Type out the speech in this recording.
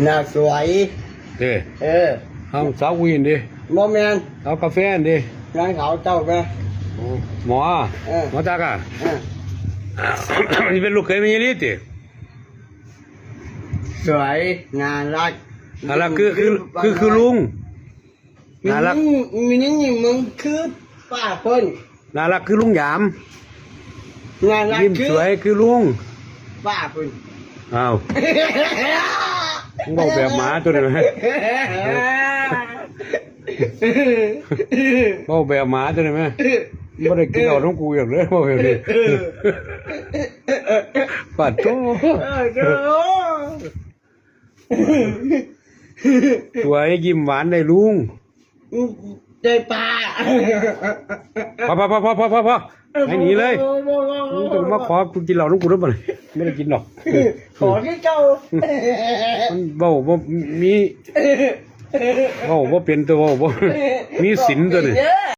ໜ້າສວຍ ເດ້ ເອີ ເອົາສາວຜູ້ນີ້ເດ້ ບໍ່ແມ່ນ ເອົາກາແຟນີ້ເດ້ ນາງສາວເຈົ້າແມ່ ໂອ້ ໝໍ ເອີ ໝໍຈັກອະ ເອີ ນີ້ເປັນລູກເຂີຍແມ່ຍາລີຕິ? ສວຍ ໜ້າຮັກ ໜ້າຮັກຄື ຄື ຄື ຄືລຸງ ໜ້າຮັກ ມີຍິງ ມີຍິງນີ້ມຶງຄືປ້າເພິ່ນ ໜ້າຮັກຄືລຸງຫຍາມ ໜ້າຮັກ ຍິ້ມ ຄື ສວຍຄືລຸງ ປ້າເພິ່ນ ອ້າວ ມຶງເວົ້າແບບໝາຕົວນີ້ແມ ເວົ້າແບບໝາຕົວນີ້ແມ ບໍ່ໄດ້ກິນເຫຼົ້ານຳກູອີກເລີຍ ເວົ້າແບບນີ້ ປາດໂທ້ ເອີ ໂທ້ ສວຍ ຍິ້ມຫວານໄດ້ລຸງ ໄດ້ປ້າ ພໍໆໆໆ ໃຫ້ໜີເລີຍ ບໍ່ ບໍ່ ບໍ່ ບໍ່ ບໍ່ ຕ້ອງມາຂໍກູກິນເຫຼົ້ານຳກູເດີ ບໍ່ໄດ້ກິນດອກ ຂໍຄືເກົ່າ ມັນເວົ້າບໍ່ມີ ເວົ້າບໍ່ເປັນຕົວະ ເວົ້າບໍ່ມີສິນຕົວນີ້.